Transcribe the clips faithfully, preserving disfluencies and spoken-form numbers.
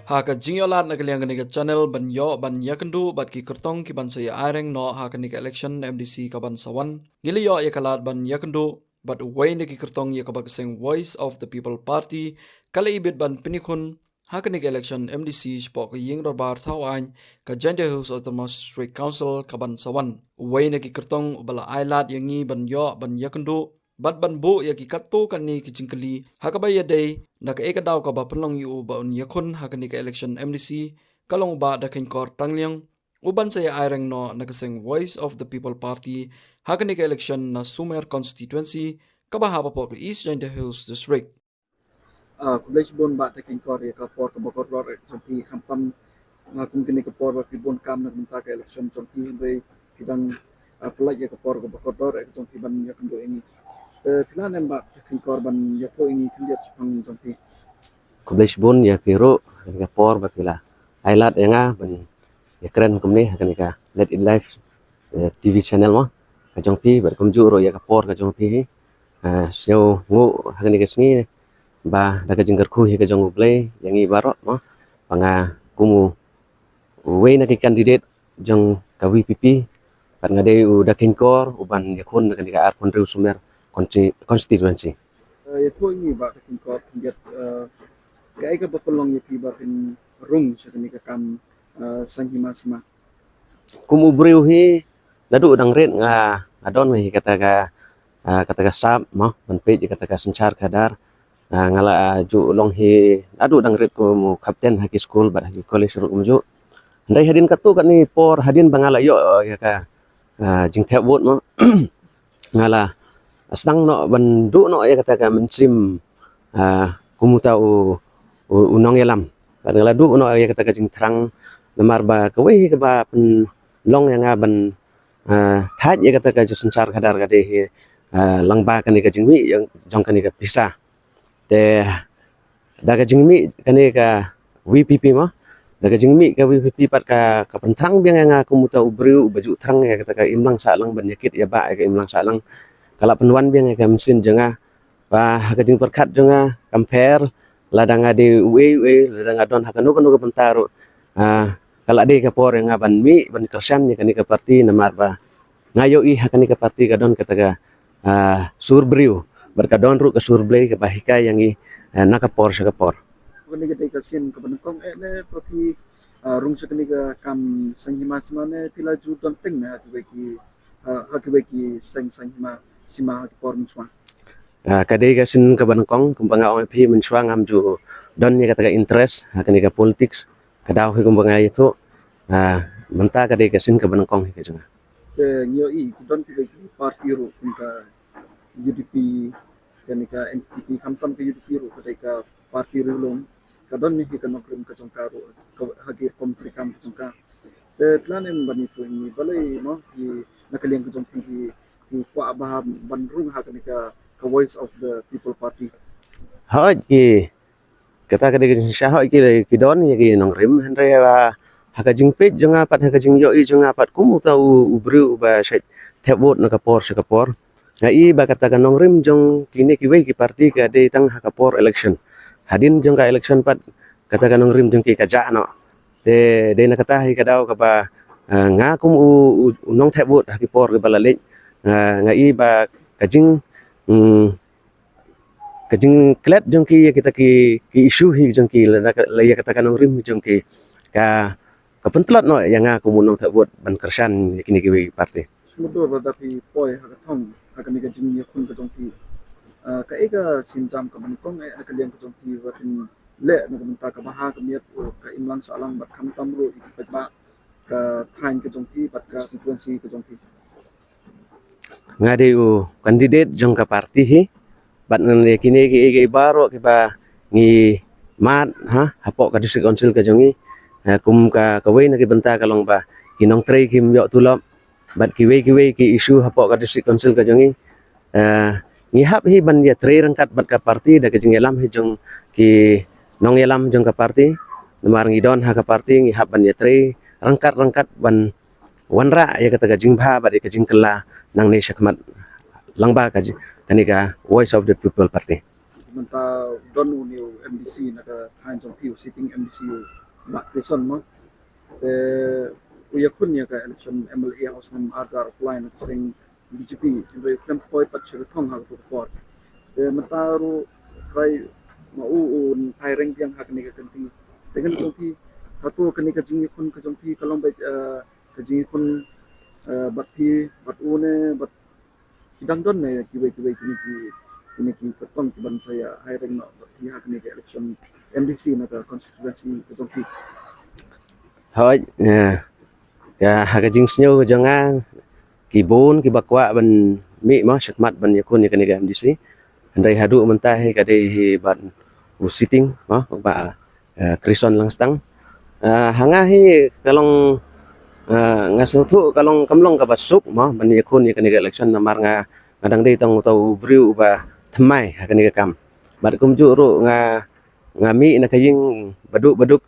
Ha ka jingïoh lad na ka liang kane ka channel ban ïoh ban ïakynduh bad ki kyrtong ki ban sa ïa aireng noh ha kane ka election M D C ka ban sa wan, ngi la ïoh ïa ka lad ban ïakynduh bad uwei na ki kyrtong ïa kaba ka seng Voice of the People Party ka la ibit ban pynïakhun ha kane ka election M D C shapoh ka ïing dorbar thaw aiñ ka Jaintia Hills Autonomous District Council ka ban sa wan. Uwei na ki kyrtong uba la ai lad ïa ngi ban ïoh ban ïakynduh bad ban buh ïa ki katto katne ki jingkylli ha kaba ïadei na kaei ka daw kaba pynlong ïa u ba un ïakhun ha kane ka election M D C ka long u Bah Dakheiñkor Tangliang, u ban sa ïa aireng noh na ka seng Voice of the People Party ha kane ka election na Sumer Constituency kaba hap hapoh ka East Jaintia Hills District. Ah, khublei shibun Bah Dakheiñkor ïa ka por kaba kordor eh jong phi, khamtam, ah, kum kine ki por ba phi bun kam na ka bynta ka election jong phi, hynrei phi dang, ah, pynlait ïa ka por kaba kordor eh jong phi ban ïakynduh ïa ngi. Eh, phi lah ne em Bah Dakheiñkor ban ïathuh ïa ngi khyndiat shaphang jong phi? Khublei shibun ïa phi ruh ïa ka por ba phi la ai lad ïa nga ban ïakren kumne ha kane ka Let It Live, eh, T V channel mo ka jong phi, bad kumjuh ruh ïa ka por ka jong phi hi. Ah, sngewbha ha kane ka sngi ba da ka jingkyrkhu hi ka jong U Blei ïa ngi baroh mo, ba nga kum u uwei na ki candidate jong ka V P P, bad nga dei u Dakheiñkor u ban ïakhun na kane ka arphew hynriew Sumer consti-, constituency. Eh, ïathuh ïa ngi Bah Dakheiñkor khyndiat, eh, kaei kaba pynlong ïa phi ba phin rung sha kane ka kam, eh, saiñ hima sima? Kum u briew hi naduh dang rit nga, nga don hi kata ka, ah, kata ka sap mo ban peit ïa kata ka synshar khadar. Ah, nga la, ah, ju long hi naduh dang rit kum u kapten ha ki skul bad ha ki college ruh kumjuh. Hynrei hadien katto katne por hadien ba nga la ïoh, eh, ïa ka, ah, jingthep vote mo, nga la sdang noh ban duh noh ïa kata ka mynsiem, ah, kum uta u, u, u nongïalam. Bad nga la duh noh ïa kata ka jingthrang namar ba kawei hi kaba pynlong ïa nga ban, ah, thait ïa kata ka jingsynshar khadar ka dei hi, ah, lyngba kane ka jingmih jong, jong kane ka pisa. Te da ka jingmih kane ka V P P mo, da ka jingmih ka V P P pat ka, ka pynthrang biang ïa nga kum uta u briew uba ju thrang ïa kata ka imlang sahlang ban ïakit ïa bah ïa ka imlang sahlang. Ka la pynwan biang ïa ka mynsiem jong nga ba ha ka jingpyrkhat jong nga, compare lada nga dei uei uei, lada nga don ha kano kano ka bynta ruh, ah, ka la dei ka por ïa nga ban mih ban kyrshan ïa kane ka party namar ba nga ïohi ha kane ka party ka don kata ka, ah, sur briew bad ka don ruh ka sur Blei kaba hikai ïa ngi, ah, na ka por sha ka por. Kane ka dei ka sien kaba nyngkong eh ne ba phi, ah, rung sha kane ka kam saiñ hima sima ne phi la ju don teng ne ha kiwei ki, ah, ha kiwei ki saiñ saiñ hima sima ha ki por mynshuwa? Ah, ka dei ka sien kaba nyngkong, kumba nga ong ïa phi mynshuwa ngam ju don ïa kata ka interest ha kane ka politics. Ka daw hi kumba nga ïathuh, ah, mynta ka dei ka sien kaba nyngkong hi ka jong nga. Te ngi ïohi ki don kiwei ki party ruh kum ka U D P, kane ka N P P, khamtam ka U D P ruh ka dei ka party ri lum, ka don hi ka nongrim ka jong ka ruh, ka, ha ki rukom treikam ka jong ka. Te plan em ban ïathuh ïa ngi balei mo ki na ka liang ka jong phi ki, ki kwah ba ban rung ha kane ka, ka Voice of the People Party? Hooid, ki kata ka dei ka jingshisha, hooid ki, ki don ïa ki nongrim, hynrei ha, ha ka jingpeit jong nga pat, ha ka jingïohi jong nga pat kum uta u, u briew uba shait thep vote na ka por sha ka por, nga i ba kata ka nongrim jong kine kiwei ki party ka dei tang ha ka por election. Hadien jong ka election pat kata ka nongrim jong ki ka jah noh. Te dei na kata hi ka daw kaba, ah, nga kum u, u, u nongthep vote ha ki por kiba la leit, ah, nga i ba ka jing, mm, ka jingklet jong ki ïa kita ki, ki issue hi jong ki, la, la, ïa kata ka nongrim hi jong ki ka, ka pyntlot noh ïa nga kum u nongthep vote ban kyrshan ïa kine kiwei ki party. Shu mutdur ba da phi poi ha ka thong ha kane ka jingïakhun ka jong phi, ah, kaei ka sienjam kaba nyngkong eh na ka liang ka jong phi ba phin leh na ka bynta ka bha ka miat ka imlang sahlang bad khamtam ruh ïa ki paidbah ka thaiñ ka jong phi bad ka constituency ka jong phi? Nga dei u candidate jong ka party hi bad ngan leh kine kiei kiei baroh kiba ngi mad ha hapoh ka district council ka jong ngi. Ha, kum ka, kawei na ki bynta ka long ba ki nongtrei kim ïoh tulop bad kiwei kiwei ki issue hapoh ka district council ka jong ngi. Eh, ngi hap hi ban ïatrei ryngkat bad ka party da ka jingïalam hi jong ki nongïalam jong ka party. Namar ngi don ha ka party ngi hap ban ïatrei ryngkat ryngkat ban wanrah ïa kata ka jingbha bad ïa ka jingkylla nangne shakhmat lyngba ka ji-, kane ka Voice of the People Party. Mynta don une u M D C na ka thaiñ jong phi, u sitting M D C, u Bah Krison mo. Te u ïakhun ïa ka election M L A ha u snem arhajar arphew lai na ka seng B J P, hynrei u khlem poi pat sha ka thong ha kato ka por. Te mynta ruh trai ma u u ai reng biang ha kane ka kynti. Te kane jong phi, hato kane ka jingïakhun ka jong phi ka long beit, eh, ka jingïakhun, eh, bad phi bad u ne bad ki dang don ne kiwei kiwei kine ki, kine ki kyrtong ki ban sa ïa ai reng noh bad phi ha kane ka election M D C na ka constituency ka jong phi? Hooid, eh, ka ha ka jingsngew ka jong nga, ki bun kiba kwah ban mih mo shakhmat ban ïakhun ïa kane ka M D C. Hynrei haduh mynta hi ka dei hi bad u sitting mo, u Bah, eh, Krison Langstang. Eh, ha nga hi ka long, eh, nga sngewthuh ka long, kam long kaba suk mo ban ïakhun ïa kane ka election namar nga, nga dang dei tang uta u briew uba thymmai ha kane ka kam. Bad kumjuh ruh nga, nga mih na ka ïing baduk baduk,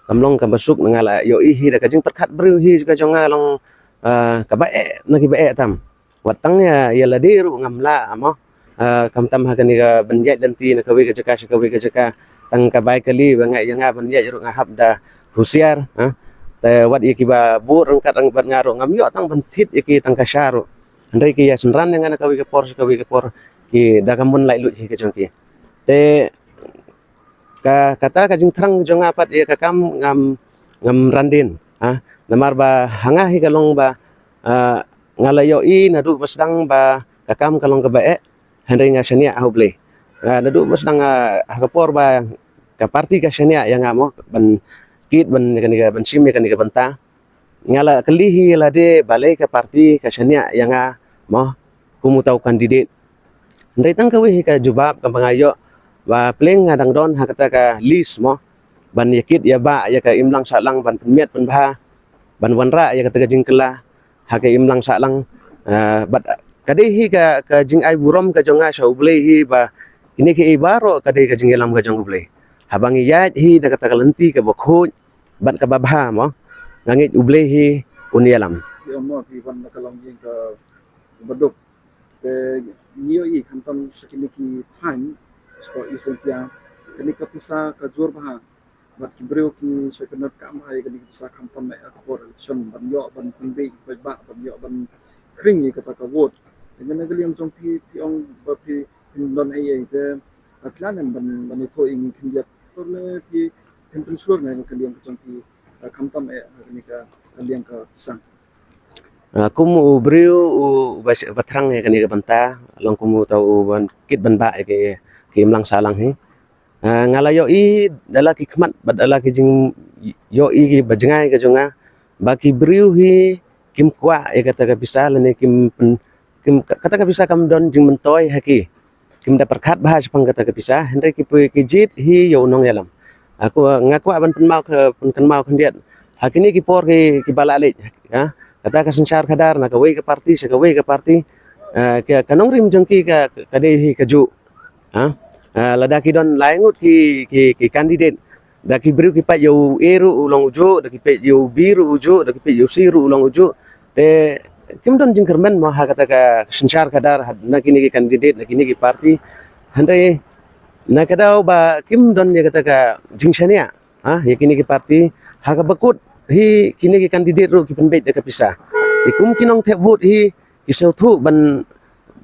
kam long kaba suk, nga la ïohi hi da ka jingpyrkhat briew hi ka jong nga long, eh, kaba eh na kiba eh tam. Wat tang ïa, ïa lade ruh ngam lah mo. Eh, khamtam ha kane ka ban ïaid lynti na kawei ka jaka sha kawei ka jaka. Tang ka bai kali ba nga ïa nga ban ïaid ruh nga hap da husiar, ha. Te wat ïa kiba bud ryngkat ryngkat bad nga ruh ngam ïoh tang ban thied ïa ki tang ka sha ruh. Hynrei ki ïa synran ïa nga na kawei ka por sha kawei ka por, ki da ka mon laitluid hi ka jong ki. Te ka, kata ka jingthrang jong nga pat ïa ka kam ngam, ngam ran dien, ha. Namar ba ha nga hi ka long ba, ah, nga la ïohi naduh ba sdang ba ka kam ka long kaba eh, hynrei nga shaniah ha U Blei. Ah, naduh ba sdang, ah, ha ka por ba ka party ka shaniah ïa nga mo ban kit ban ïa kane ka, ban shim ïa kane ka bynta. Nga la kylli hi lade balei ka party ka shaniah ïa nga mo kum uta u candidate. Hynrei tang kawei hi ka jubab kaba nga ïoh, ba pleng nga dang don ha kata ka list mo ban ïa kit ïa bah ïa ka imlang sahlang, ban pynmiat pynbha, ban wanrah ïa kata ka jingkylla ha ka imlang sahlang. Ah, bad ka dei hi ka, ka jingai burom ka jong nga sha U Blei hi ba kine kiei baroh ka dei ka jingïalam ka jong U Blei. Haba ngi ïaid hi da kata ka lynti kaba khuid bad kaba bha mo, nga ngeit U Blei hi un ïalam. Ïa mo, phi wan na ka longïing kaba duk. Te ngi ïohi khamtam sha kine ki thaiñ, sha East Jaintia, kane ka pisa ka jur bha. Bad ki briew ki shu kynnoh kam ha ïa kane ka pisa khamtam eh ha ka por election ban ïoh ban pynbeit paidbah, ban ïoh ban khring ïa kata ka vote. Te na ka liang jong phi, phi ong ba phi, phin don ei ei te, ah, khlem ban, ban ïathuh ïa ngi khyndiat. Te lada phi, phin pynshlur na ka liang ka jong phi, ah, khamtam eh ha kane ka, ka liang ka pisa. Ah, kum u briew u, uba, uba thrang ïa kane ka bynta, long kum uta u ban kit ban bah ïa ki, ki imlang sahlang hi. Ah, nga la ïohi da la ki khmat bad da la ki jingïohi kiba jngai ka jong nga ba ki briew hi kim kwah ïa kata ka pisa lane kim pyn-, kim, kata ka pisa kam don jingmyntoi ha ki. Kim da pyrkhat bha shaphang kata ka pisa, hynrei ki poi ki jied hi ïa u nongïalam. Aku, nga kwah ban pynmaw ka, pynkynmaw khyndiat ha kine ki por ki, kiba la leit, ha. Kata ka synshar khadar na kawei ka party sha kawei ka party, ah, ka, ka nongrim jong ki ka, ka dei hi kajuh. Ha? Ah, lada ki don lai ngut ki, ki, ki candidate, da ki briew ki peit ïa u A ruh u long ujuh, da ki peit ïa u B ruh ujuh, da ki peit ïa u C ruh u long ujuh. Te kim don jingkyrmen mo ha kata ka synshar khadar, ha, na kine ki candidate, na kine ki party. Hynrei na ka daw ba kim don ïa kata ka jingshaniah, ha, ïa kine ki party, ha kaba kut hi kine ki candidate ruh ki pynbeit da ka pisa. Te kum ki nongthep vote hi ki sngewthuh ban,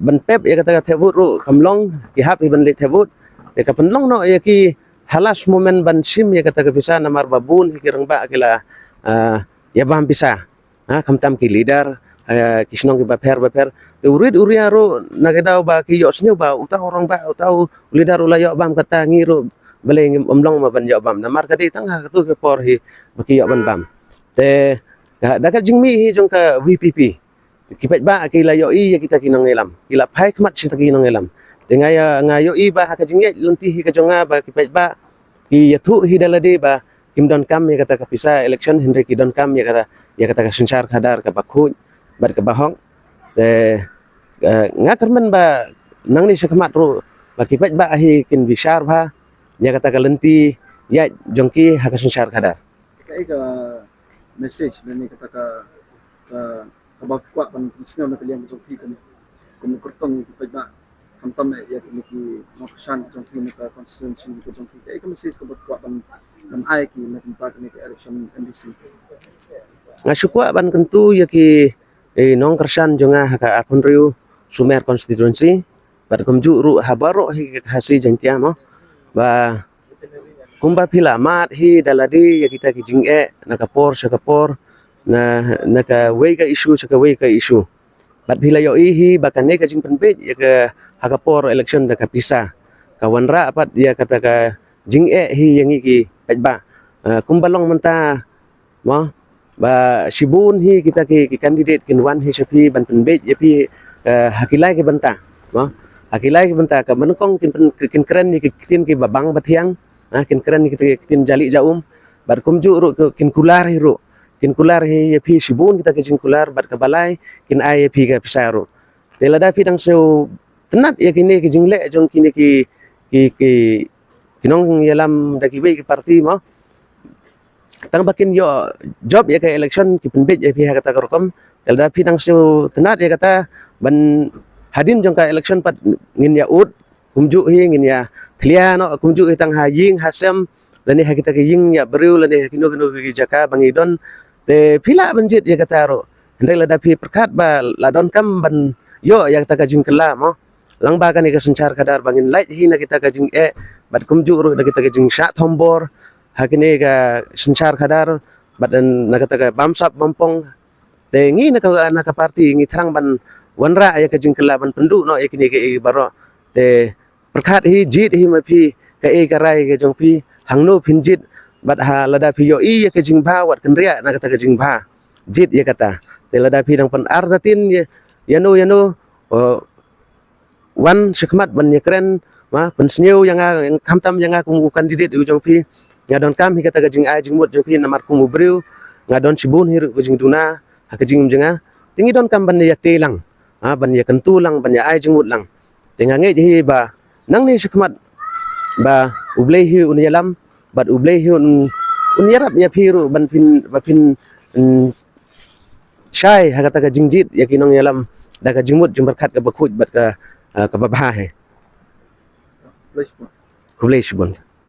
ban pep ïa kata ka thep vote ruh kam long, ki hap hi ban leit thep vote. Te ka pynlong noh ïa ki ha last moment ban shim ïa kata ka pisa namar ba bun hi ki rangbah ki la, ah, ïa bam pisa. Ha, khamtam ki leader, ah, ki shnong kiba pher ba pher. Te u rit u ria ruh na ka daw ba ki ïohsngew ba uta u rangbah, uta u leader u la ïoh bam kata, ngi ruh balei ngim, ym long mo ban ïoh bam. Namar ka dei tang ha katu ka por hi ba ki ïoh ban bam. Te ka, da ka jingmih hi jong ka V P P, ki paidbah ki la ïohi ïa kita ki nongïalam, ki la phai khmat sha kita ki nongïalam. Te nga ïa, nga ïohi ba ha ka jingïaid lynti hi ka jong nga ba ki paidbah ki ïathuh hi da lade ba kim donkam ïa kata ka pisa election, hynrei ki donkam ïa kata, ïa kata ka synshar khadar kaba khuid bad kaba hok. Te, eh, nga kyrmen ba nangne shakhmat ruh ba ki paidbah hi kin bishar bha ïa kata ka lynti ïaid jong ki ha ka synshar khadar. Kaei ka message lane kata ka, ka, kaba kwah ban pynsngew na ka liang ka jong phi kum, kum u kyrtong ïa ki paidbah? Khamtam eh ïa kine ki nongkyrshan jong phi na ka constituency ka jong phi, kaei ka message kaba kwah ban, ban ai ki na ka bynta kane ka election MDC? Nga shu kwah ban kyntu ïa ki, eh, nongkyrshan jong nga ha ka arphew hynriew Sumer constituency bad kumjuh ruh ha baroh hi ka Khasi Jaiñtia mo, ba kumba phi la mad hi da lade ïa kita ki jingeh na ka por sha ka por, na, na kawei ka issue sha kawei ka issue. Bad phi la ïohi hi ba kane ka jingpynbeit ïa ka ha ka por election da ka pisa ka wanrah pat ïa kata ka jingeh hi ïa ngi ki paidbah. Ah, kumba long mynta mo, ba shibun hi kita ki, ki candidate kin wan hi sha phi ban pynbeit ïa phi, eh, ha ki lai ki bynta mo, ha ki lai ki bynta. Kaba nyngkong kin pyn-, kin kren ïa ki ktien kiba bang ba thiang, ah, kin kren ïa kita ki ktien jali jaum. Bad kumjuh ruh kin kular hi ruh, kin kular hi ïa phi shibun kita ki jingkular, bad kaba lai kin ai ïa phi ka pisa ruh. Te lada phi dang shu tynnad ïa kine ki jingleh jong kine ki, ki, ki, ki nongïalam da kiwei ki party mo, tang ba kin ïoh jop ïa ka election ki pynbeit ïa phi ha kata ka rukom. Te lada phi dang shu tynnad ïa kata, ban hadien jong ka election pat ngin ïa ud kumjuh hi, ngin ïa thlia noh kumjuh hi tang ha ïing ha sem lane ha kita ki ïing ïa briew lane ha kino kino ki jaka ba ngi don. Te phi lah ban jied ïa kata ruh. Hynrei lada phi pyrkhat ba la donkam ban ïoh ïa kata ka jingkylla mo, lyngba kane ka synshar khadar ba ngin lait hi na kita ka jingeh bad kumjuh ruh na kita ka jingshah thombor ha kane ka synshar khadar bad na kata ka bamsap bampong. Te ngi na ka, na ka party ngi thrang ban wanrah ïa ka jingkylla ban pynduh noh ïa kine kiei baroh. Te pyrkhat hi, jied hi ma phi, kaei ka rai ka jong phi, hangno phin jied. Bad ha lada phi ïohi ïa ka jingbha, wat kynriah na kata ka jingbha, jied ïa kata. Te lada phi dang pyn-artatien ïa, ïano ïano, eh, wan shakhmat ban ïakren, ma, pynsngew ïa nga, khamtam ïa nga kum u candidate u jong phi. Nga donkam hi kata ka jingai jingmut jong phi namar kum u briew nga don shibun hi ruh ka jingduna ha ka jingim jong nga. Te ngi donkam ban ïatei lang, ha, ban ïakyntu lang, ban ïa ai jingmut lang. Te nga ngeit hi ba nangne shakhmat ba U Blei hi un ïalam bad U Blei hi un, un ïarap ïa phi ruh ban phin, ba phin, mm, shai ha kata ka jingjied ïa ki nongïalam da ka jingmut jingpyrkhat kaba khuid bad ka, ah, kaba bha hi. Khublei shibun.